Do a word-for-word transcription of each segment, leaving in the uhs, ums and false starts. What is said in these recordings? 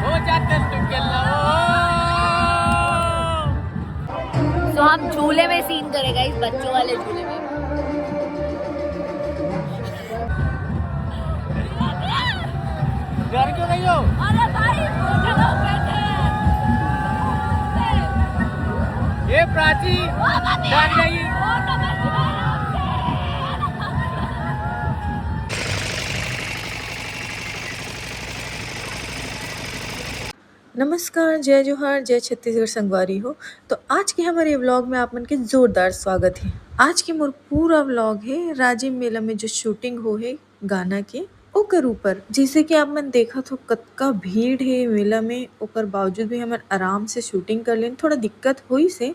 हो जाते तो के लो। तो हम झूले में सीन करेगा, इस बच्चों वाले झूले में। डर क्यों गई हो? अरे भाई, फोटो लोग बैठे हैं। ये प्राची ओ, मम्मी, डर गई। फोटो में नमस्कार, जय जोहार, जय छत्तीसगढ़ संगवारी हो। तो आज के हमारे व्लॉग में आप मन के जोरदार स्वागत है। आज के मोर पूरा व्लॉग है राजिम मेला में जो शूटिंग हो है गाना के, ओकर ऊपर। जैसे कि आप मन देखत हो, कतका भीड़ है मेला में, ओकर बावजूद भी हमन आराम से शूटिंग कर लेन। थोड़ा दिक्कत होइस हे,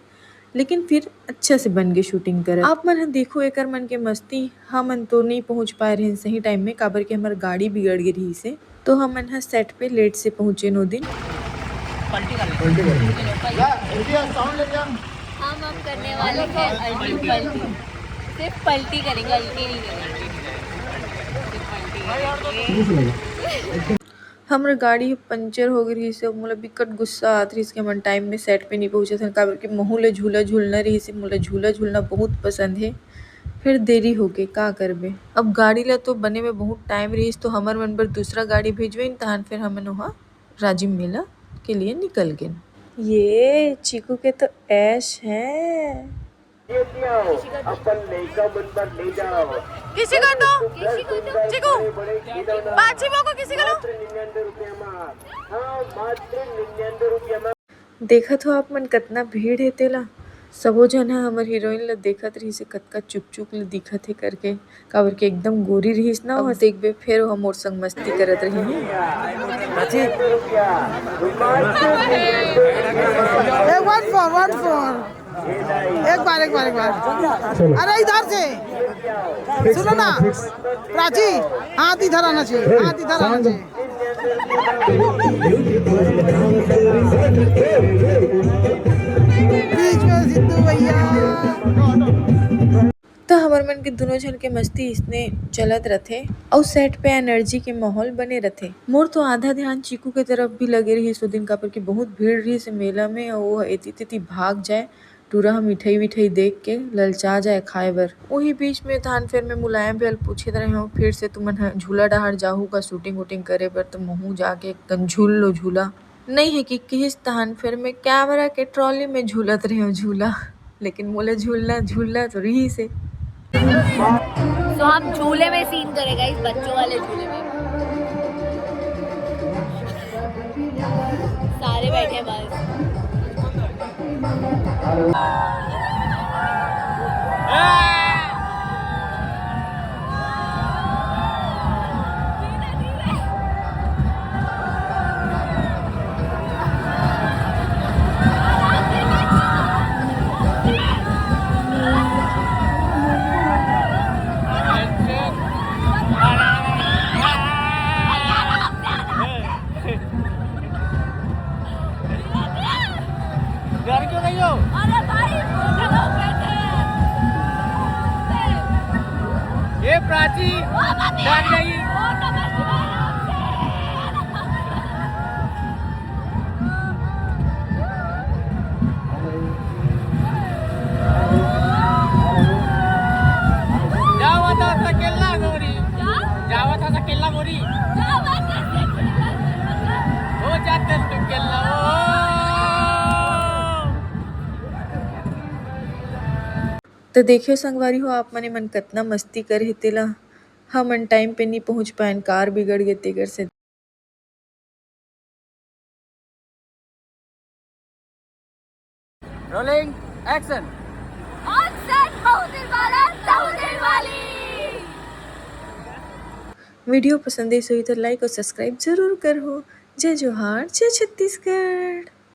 लेकिन फिर अच्छा से बन के शूटिंग करत। आप मन ह देखो एकर मन के मस्ती। हमन तो नहीं पहुंच पाए रहेन सही टाइम में, काबर के हमर गाड़ी बिगड़ गे रहिस हे, तो हमन ह सेट पे लेट से पहुंचेन ओ दिन। पलटी कर ले। पलटी कर ले। हम अब करने वाले हैं अल्टी पलटी। सिर्फ पलटी करेंगे, अल्टी नहीं करेंगे। सिर्फ पलटी करेंगे। हमर गाड़ी ह पंचर हो गे रिहिस हे, मोला बिकट गुस्सा आत रिहिस कि हमन टाइम में सेट पे नहीं पहुंचत हन, काबर कि महू ल झूला झूलना रिहिस हे। मोला झूला झूलना बहुत पसंद हे, फिर देरी हो गे, का करबे। अब गाड़ी ला तो बने में बहुत टाइम रिहिस, तो हमर मन बर दूसरा गाड़ी भेजवेन, तहन फिर हमन ओहा राजिम मेला के लिए निकल गेन। ये चीकू के तो ऐश है। अपन लइका मन बर ले जाओ। किसी को दो। चिकू, पाछी मोको किसी को दो। देखत हो आप मन कतना भीड़ हे तेला। सबो झन ह हमर हीरोइन ल देखत रहिस हे, कतका चुक चुक ले दिखत हे करके, काबर के एकदम गोरी रहिस ना। अब देखबे फेर ओह मोर संग मस्ती करत रही हे। एक बार फोर, वन फोर। एक बार, एक बार, एक बार। चलो। अरे, इधर से। फिक्स सुनो ना। फिक्स। प्राची, हाथ इधर आना चाहिए, हाथ इधर आना चाहिए। बीच में सिद्धू भैया। तो हमर मन के दुनों झन के मस्ती इसने चलत रथे, अउ सेट पे एनर्जी के माहौल बने रथे। मोर तो आधा ध्यान चीकू के तरफ भी लगे रहिस ओ दिन, काबर कि बहुत भीड़ रहिस मेला में, अउ वो एती तेती भाग जाए, टूरा ह मिठाई विठाई देख के ललचा जाए खाए बर। उही बीच में तहन फेर मैं मुलायम भैया ल पूछत रहे हूँ, फिर से तुमन ह झूला डहार जाहू का शूटिंग वूटिंग करे बर? तो महू जाके कन झूल लो झूला। नहीं है कि किहिस तहन फेर मैं कैमरा के ट्रॉली में झूलत रहे हूँ झूला, लेकिन मोला झूलना, झूलना तो रहिस हे। तो हम झूले में सीन करेगा, इस बच्चों वाले झूले में। सारे बैठे हैं बस। डर क्यों गई हो? अरे भाई, फोटो लोग बैठे हैं। ये प्राची ओ, मम्मी, डर गई। फोटो में जावत हस अकेल्ला गोरी। क्या? जावत हस अकेल्ला गोरी। जावत हस अकेल्ला। हो जाते तू अकेल्ला। ओ। तो देखियो संगवारी हो, आप मने मन कतना मस्ती करे हे तेला। हमन टाइम पे नहीं पहुंच पाएन, कार बिगड़ गे तेकर से। Rolling, action. ऑन सेट महू दिलवाला, तहू दिलवाली। वीडियो पसंद आइस होही तो लाइक और सब्सक्राइब जरूर करहू। जय जोहार, जय छत्तीसगढ़।